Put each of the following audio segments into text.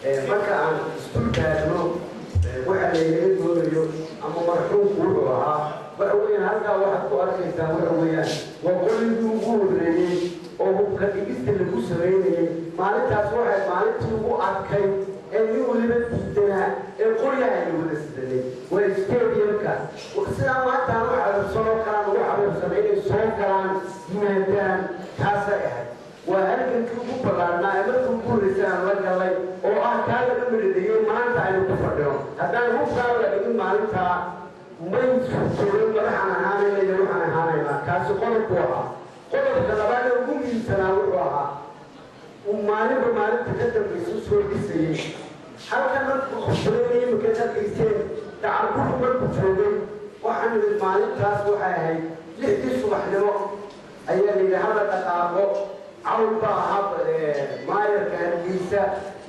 Marka aan isdul taagno waxa laynaga doonayo ama marxuumku wuxuu ahaa, waxa weeyaan halkaa waxaad ku arkaysaa, waxa weeyaan waa qoligii ugu horreeyey oo hubka dhigista lagu samaynayay. Maalintaas waxay maalintii ugu adkay ee nin weliba diidanaa ee qoryaha aynu wada sidanay waa stadiumka. Sidaa maanta aan u xaruursanoo kalaan ugu xaruursanay inay soo galaan yimaadaan, taasay ahayd. Waa halgankii ugu ballaarnaa ee markii ugu horreysay aan la galay oo ah kaa laga midhadeeyey maanta aynu ku fadhino. Haddaan hubkaa la dhigin maalintaa, may suurtoobin madaxaan ahaanayna iyo waxaan ahaanaynaa. Kaasi qodobku ahaa. Qodobka labaad ee ugu muhiimsanaa wuxuu ahaa uu maalinba maalinta ka dambaysa soo dhisayey. Halkan markuu khudbadeynaya imika arkayseen Dacarbuhu markuu joogay, waxaan idin maalintaas waxay ahayd 6dii subaxnimo ayaa la yidhi hala dhaqaaqo. Cawl baa ahaa maayarka Hargeysa,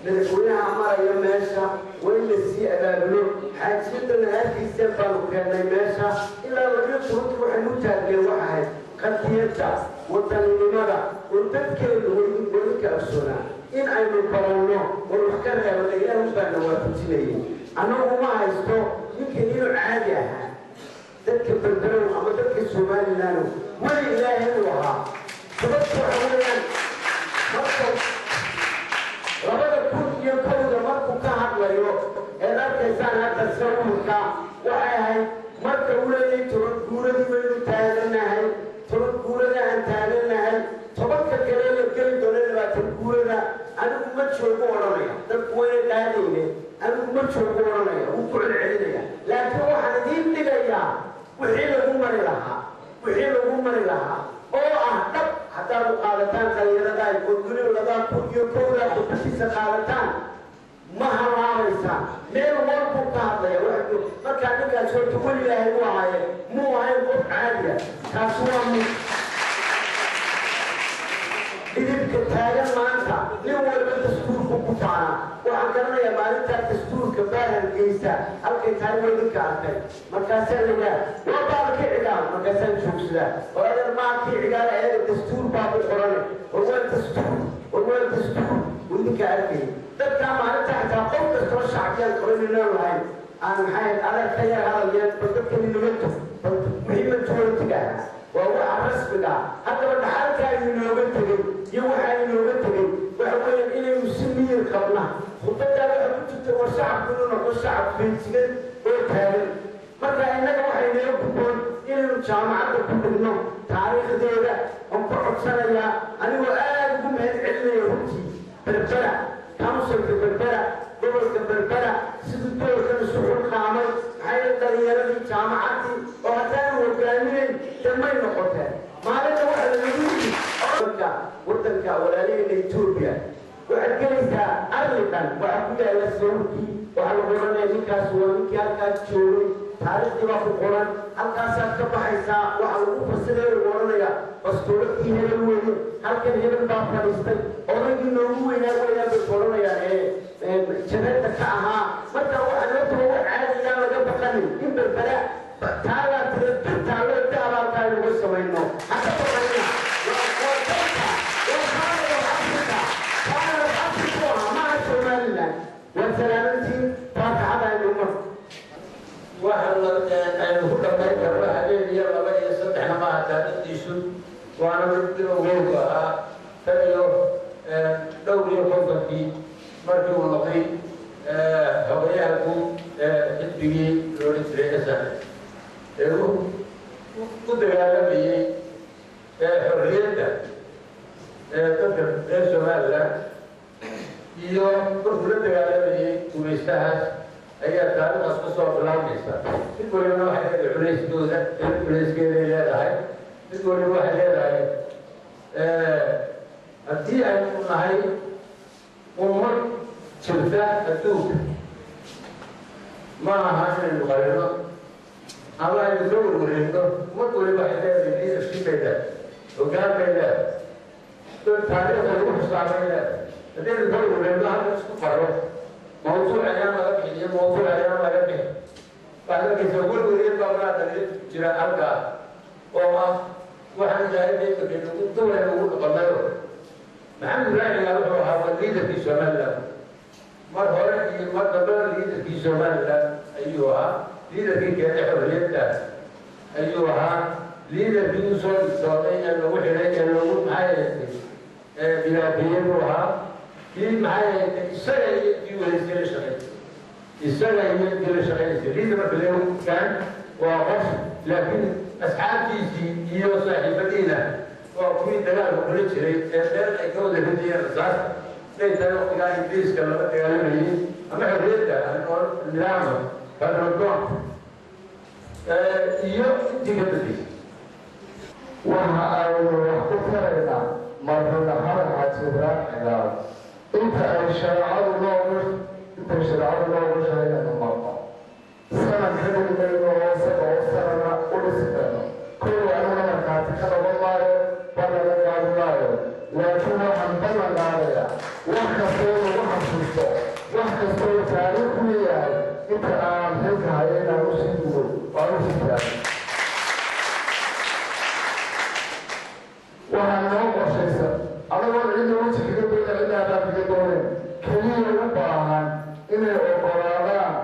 madaxweynaha maraya meesha, waa in la sii abaabulo. Xaajiyadana hargeyseen baanu keennay meesha ilaa 12kii. Waxaynu u taagneen wax ahayd qadiyadda wadaninimada oo dadkeenu weydinka ogsoonaa in aynu baranno war wax ka reebana Ilaahu baana waafajinayay. Annagu ma haysto ninkan inuu caadi ahaa. Dadka Berberow ama dadka Somaliland, weli Ilaahay uu ahaa. Sababta waxa weeyaan marka 2001da markuu ka hadlayo eed arkaysaan hadda sawirka, waxay ahayd marka uu leeyay 10 guuradii baynu taaganahay, 10 guurada aan taaganahay, 10ka kale la geli doono 20 guurada, anigu ma joogo odhanaya. Dadku wayna qaadayne, anigu ma joogo odhanaya, wuu ku celcelinaya, laakiin waxaan idiin dhigayaa wixii lagu mari lahaa, wixii lagu mari lahaa oo ah dhab. Haddaad u qaadataan dhalinyarada oo weliba 2001da khudbadiisa qaadataan, ma halaabaysaan. Meel walbuu ka hadlaya. Markaa ninkaas horta weli Ilaahay u ahaaye, muu ahayn qof caadiya. Kaasi waa mid dhidibka taagan maanta. Nin waliba dastuurku ku faanaa. Waxaan garanayaa maalintaa dastuurka Baahargeysa halkay tahay waa idinka arkay. Markaasaa la yidhaha waa baalkii Cigaal, markaasaan joogsadaa oo adeer maalkii Cigaal eega dastuur baa ku qorane, war waa dastuur, war waa dastuur, waa idinka arkay. Dadkaa maalinta xitaa qof kastoo shacbiyaan qabanayno lahayn aan maxay adeer ka yar hadal yar, bal dadkani naga tug, bal wixii majority-ga ahaa waa waxa rasmiga ah. Haddaba dhaxalka aynu inooga tegey iyo waxa inooga tegey waxa weeyaan inaynu si miyir qabna. Khudbadaa waxa ku jirta war shacabku inuu noqdo shacab feejigan oo taagan. Marka innaga waxay naga gudboon inaynu jaamacadda ku dhigno taariikhdeeda. Oon ku codsanayaa anigoo aada ugu mahad celinaya runtii Berbera councilka, Berbera gobolka, Berbera siduu doorkan isu xulqaamay. Maxaa yeele dhalinyaradii jaamacaddii oo haddaanu hogaaminayn dee may noqoteen. Maalinta waxa lalagu yidhi marka waddanka walaalaheena Etoobiya waxaad gelaysaa arli dhan, waxaa ku yaalla sawirkii, waxaa lagu odhanaya ninkaas waa ninkii halkaas joogay, taariikhdii baa ku qoran. Halkaasaad ka baxaysaa, waxaa lagu fasiraya, lagu odhanaya bastooladii hebel weeye, halkan hebel baa fadhiistay, odaygii noogu weynaa weeyaan bay ku odhanayaan ee jabeedda ka ahaa. Marka waxaa loo tago wax caadiyaan laga baqanin in Berbera taalaa tira bir taallo dahab halkaa aynuga samayno. Haka baqanina, waa dalka, waa Father of Africa, Father of Africa ahaa, maaha Somaliland. Waa salaamantiin, faataxada aynu mar Waxa aynu ku dhammayn karno habeen iyo laba iyo saddexna maaha taariikhdiisu, waana mid bilowgeedu ahaa tan iyo dhowr iyo kontonkii markii uu noqday xogayaha guud ee xisbigii loodhan jiray SN ee u dagaalamayey xorriyadda dadka reer Somaliland iyo markuu la dagaalamayey gumaystahaas ayaa taariikhdaas ka soo bilaabmaysa. Mid walibana waxay leedahay culayskooda, culayskeeday leedahay. Mid waliba waxay leedahay haddii aynu nahay ummad jirta adduunka, ma aha inaynu qarino ama aynu ka warwareegno. Ummad waliba waxay leedahay leadership bay leedahay, hoggaan bay leedahay, dad taariikhda lagu xusaabay leedahay. Haddaynu ka warwareegno halka isku qaro mawduuc ayaan laga bixin iyo mawduuc ayaan laga bixin, waxaad arkaysaa warwareeg baa malaa dhalinyarta ku jira halkaa oo ah waxaan ilaahay imika nagu duwayna ugu dhaqanayo. Maxamed Ibraahim wuxuu ahaa waa liidarkii Somaliland. Mar hore iyo mar dambe liidarkii Somaliland ayuu ahaa, liidarkii keenay xorriyadda ayuu ahaa, liidarkii usoo dhigtooday ee lagu xidhay ee lagu maxay ahayd dhibaateeyey buu ahaa. Kii maxay ahayd isaga iyo intii weysay la shaqaysay, isaga iyo intii la shaqaysay. Liidar marka leegaan waa qof, laakiin asxaabtiisii iyo saaxiibadiina waa kuwii dagaalka kula jiray ee meel ay ka wada ridayeen rasaas day tahay waqtigaa Ingiriiska lala dagaalamayey ama xorriyadda oo nidaamka federal iyo intii ka dambeysay. Waxa aynu wax ku taraynaa marxuum Maxamed Xaaji Ibraahim Cigaal inta ay shareecadu noogu intay shareecadu noogu sheegaynu marno sanan ka dhigi mayno oo isaga oo sanana u dhisi mayno. Kolley aniguna markhaati ka noqon maayo, ballan qaadi maayo, laakiin waxaan ballan qaadayaa wax kastoo lagu xasuusto, wax kastoo taariikh ku leeyahay, inta aan xilka hayo inaan usii dugo oo aan usii taago. Waxaa noo qorshaysan anagoon cidna weji kaga doona, cidna abaab kaga doonayn, keliya u baahan inay ogolaadaan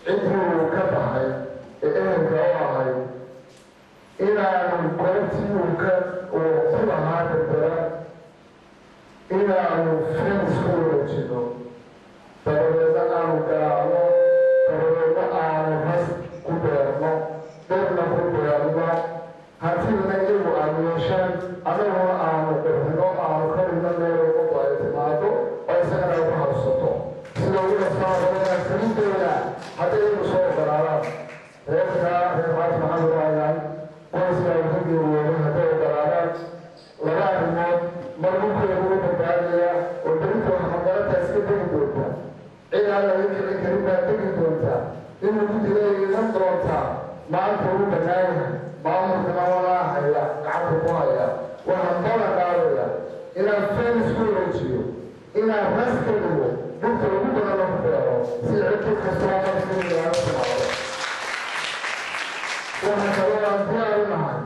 ciddii uu ka baxay ee ehelka u ahay inaanu goobtii uu ka uu ku lahaa Berbera inaanu fence ku wareejino, dabadeedna aanu garaacno, dabadeedna aanu ras ku beerno, dhirna ku beerno, hantidana iyagu aanu yeeshaan, annaguna aanu qurxino, aanu ka dhigno meel ummaddu ay timaado oo isagana ay ku xasuusato sida ugu dhaqsaha fulin doonaa hadday iyagu soo ogolaadaan. Reerkaa reer Xaaji Maxamed Rayaan, qoyskaa uu ka geeriyooday, hadday ogolaadaan laba arrimood: mar dhulkeedu u badbaadayaa oo berita wax magarata iska degi doonta, cid aan laga kicin karin baa degi doonta, in lagu dilay iman doontaa. Maanta uu bannaan yahay, maamulkana walaa haya, gacanta ku haya. Waxaan ballan qaadaya inaan fence ku wareejiyo, inaan ras ka dhigo, dhulka ugu badan lagu beero si cidkid kastoo marsiinayaala timaado. Waxaa kaloo aan diyaar u nahay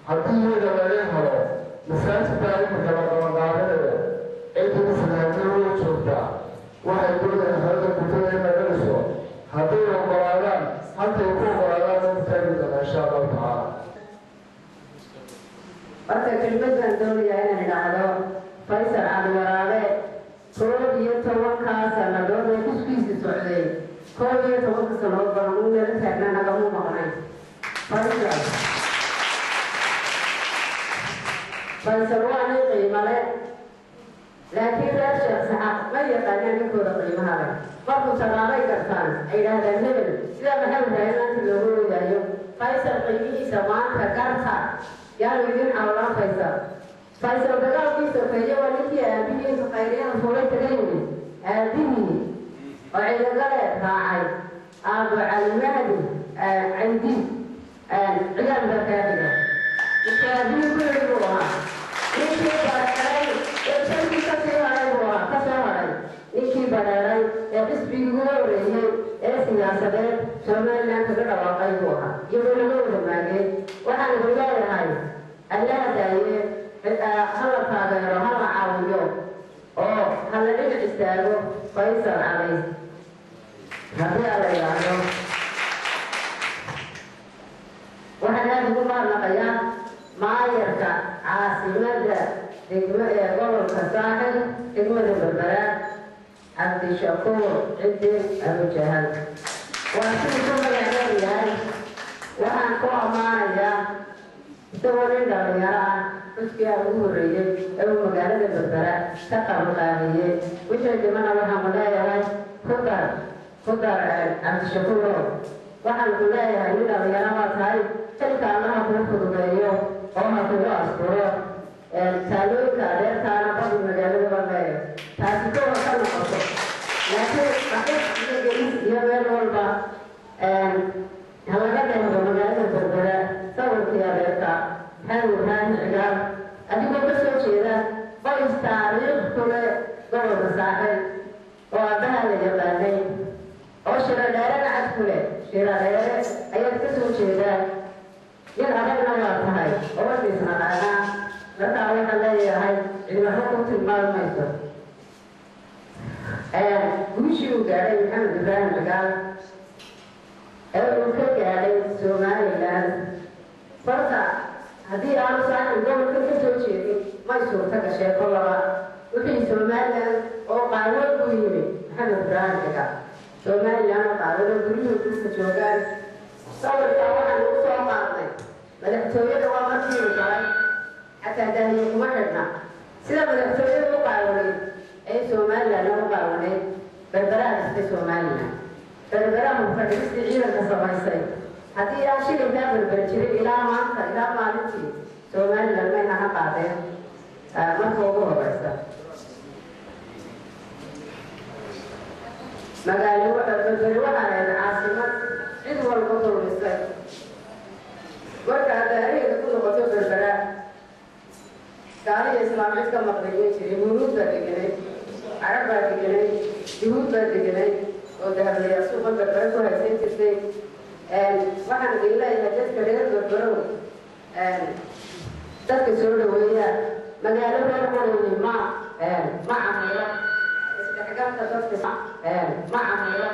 haddii iyaga laga helo masaajid baa imika la qabanqaabinaya, ciddii islaamnimo way joogtaa, waxay doonayaan xerada gutada in laga dhiso. Hadday ogolaadaan, halkay ku ogolaadaan lagu taagi doonaa insha Allahu tacaala. Marka kelmad baan doonayaa inaan idhaahdo. Faysal Cali Waraabe 11-kaa sannadood ee xuskiisi socday, 11-ka sannadood baan uu nala taagnaa, nagamu maqnay Faysal. Faysal waa nin qiimo leh, laakiin reer Sheekh Saxaaq ma yaqaanaan ninkooda qiimaha leh. Markuu tallaabay gartaan ay yidhaahdaan hebel sidaa maxamed Ibraahim maanta loogu weydaayo. Faysal qiimihiisa maanta garta, yaanu idin cawlaan. Faysal dagaalkii sokeeye waa ninkii aabihiisa khayryada fuulay kaga yimid, aabihii oo ciidagale raacay, aabo Cali Mahdi Caydi ciyaal baa kaa xiga, ninkii aabihii ku yidhi buu ahaa. Ninkii bareeray ee shalkii kasii haray buu ahaa, kasoo haray ninkii bareeray ee xisbigii ugu horreeyey ee siyaasadeed Somaliland kaga dhawaaqay buu ahaa, iyadoo laga wada maagay. Waxaan idin leeyahay Allaha daaye, hala taageero, hala caawiyo oo hala dhinac istaago Faysal Cali haddii alla yidhaahdo. Waxaan aada ugu mahadnaqayaa maayarka caasimadda degmo ee gobolka Saaxil, degmada Berbera, Cabdishakuur Cidin Abujahal, waa siduu ku magac dheer yahay. Waxaan ku ammaanayaa isagoo nin dhalinyaro ah xuskii ugu horreeyey ee uu magaalada Berbera ka qabanqaabiyey. Wixii dhimana waxaanu leeyahay ku dar, ku dar. Cabdishakuuro, waxaan ku leeyahay nin dhalinyaro baa tahay, xilka Allaha kuu fududeeyo oo ha kugu asturo. Taalooyinka adeertaana badi magaalada baan leeyahay, taasi kowa ka noqoto, laakiin qaxis iyo gelis iyo meel walba ha laga dheehdo magaalada Berbera sawirkii adeerka Maxamed Ibraahim Cigaal. Adigoo ka soo jeeda qoys taariikh ku leh gobolka Saaxil oo aabbaha la yaqaanay oo Shiro Dheerena cad ku leh, Shiro Dheere ayaad ka soo jeedaa, nin adagna waa tahay oo wadiisnaqaanaa. Markaa waxaan leeyahay cid waxba ku tilmaamayso. Guushii uu gaadhay Maxamed Ibraahim Cigaal ee uu ka gaadhay Somaliland, horta haddii aanu Saaxil gobolka ka soo jeedin may suurta gashee. Kollaba wixii Somaliland oo qaawan buu yimi Maxamed Ibraahim Cigaal, Somaliland oo qaawan oo guryuhu dhulka joogaan. Sawirka waxaan ugu soo qaadnay madaxtooyada waa markiiu galay, xataa daahiye kuma xidhna. Sida madaxtooyada u qaawanayd ee Somalilandna u qaawanayd, Berberaha dhistay Somaliland, Berberaha fadhiistii ciidanka samaysay. Haddii aan shilinkaa Berber jirin ilaa maanta, ilaa maalintii, Somaliland may hana qaadeen. Marka ugu horeysa magaalo Berberi waxaa ahayd caasimad cid walba kulmisay. Marka daariheeda ku noqoto Berbera, gaaliya Islaam cid ka maqlay ma jirin. Huruud baa deganay, Carab baa deganay, Yuhuud baa deganay oo dahablayaa suuqa Berbere ku haysan jirtay. Waxaan idin leeyahay, dadka reer Berberow, dadka soo dhaweeya. Magaalo reer qoreyni ma camiro isdhexgalka dadka, ma camiro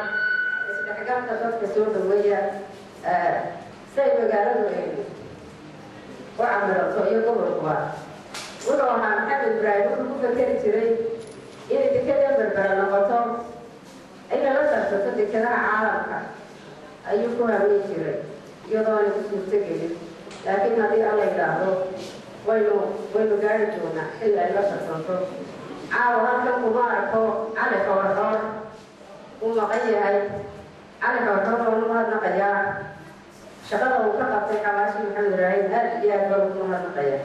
isdhexgalka dadka. Soo dhaweeya say magaaladu u camirato iyo gobolkuba. Wuxuu ahaa Maxamed Ibraahim, wuxuu ku fakeri jiray inay dekada Berbera noqoto inay la tartato dekadaha caalamka ayuu ku haweyn jiray, iyadoo aanay ku suurto gelin. Laakiin haddii Alla yidhaahdo waynu gaari doonaa xilli ay la tartanto. Caawa halkan kuma arko Cali Xoorxoor, wuu maqan yahay. Cali Xoorxoor waanu mahadnaqayaa shaqada uu ka qabtay xabaashi Maxamed Ibraahim, aad iyo aad baan ugu mahadnaqaya.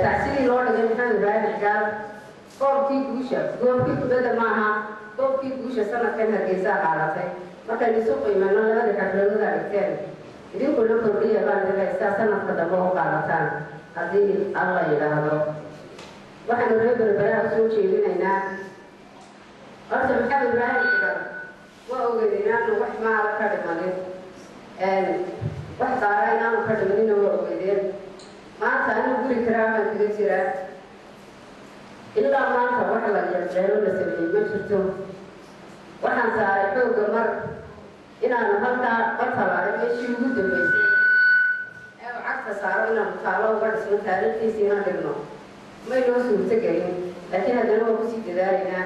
Tacsidii loo dhigay Maxamed Ibraahim Cigaal, koobkii guusha, goobkii kubadda maaha, koobkii guusha sanadkan Hargeysaa qaadatay. Markaynu isu qiimano labadii xafladooda dhigteen, idinkuna kordhiya baan dhigaysaa sanadka dambe u qaadataan haddii Alla yidhaahdo. Waxaanu reer Berberaha usoo jeedinaynaa, horta Maxamed Ibraahim Cigaal waa ogeed inaanu wax maala ka dhimanin, wax daara inaanu ka dhimanina waa ogeedeen. Maanta anigu guri karaa baan kaga jiraa, ilaa maanta wax la yeelceelo la sameeyey ma jirto. Waxaan saaray xoogga mar inaanu halkaa batalaale meeshii ugu dambeysay ee uu cagta saaro inaanu taalo uga dhisno, taariikhdiisa inaan dhigno. May noo suurto gelin, laakiin haddana waa kusii dadaalaynaa.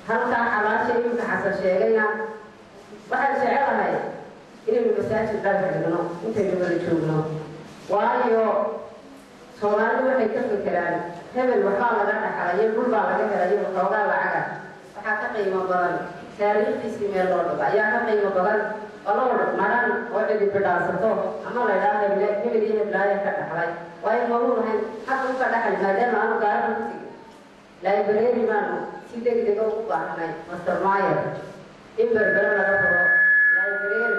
Halkaa xabaasha iminka Xasan sheegayna waxaan jecelahay inaynu masaajid dhagax dhigno intaynu wada joogno, waayo Soomaalidu waxay ka fekeraan hebel waxbaa laga dhaxlayo, dhul baa laga helayo, waxoogaa lacaga. Waxaa ka qiimo badan taariikhdiisii meel loo dhigo ayaa ka qiimo badan olool maran oo cidi bidhaansato ama la idhaha heble hebel iyo heblaaya ka dhaxlay. Waayo mamuu lahayn xaq u ka dhaxli maadaama aanu gaarana ku tegin. Library baanu si degdega ugu baahnay, Master Mayer, in Berbere laga furo library,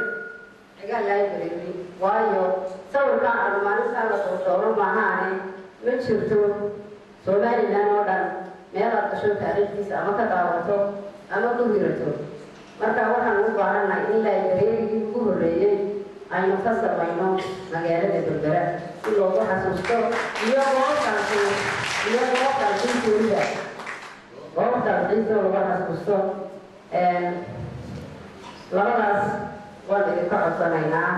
Cigaal library, waayo sawirkaa aanu maalintaa la doordoono maahaane ma jirto Somaliland oo dhan meelaad gasho taariikhdiisa ama ka daawato ama ku hirato. Marka waxaan u baahannahay in librarygii ugu horreeyey aynu ka samayno magaalada Berbera si loogu xasuusto, iyo goobtaasi, iyo goobtaasi weliba goobtaasi lagu xasuusto. Labadaas waan idinka codsanaynaa.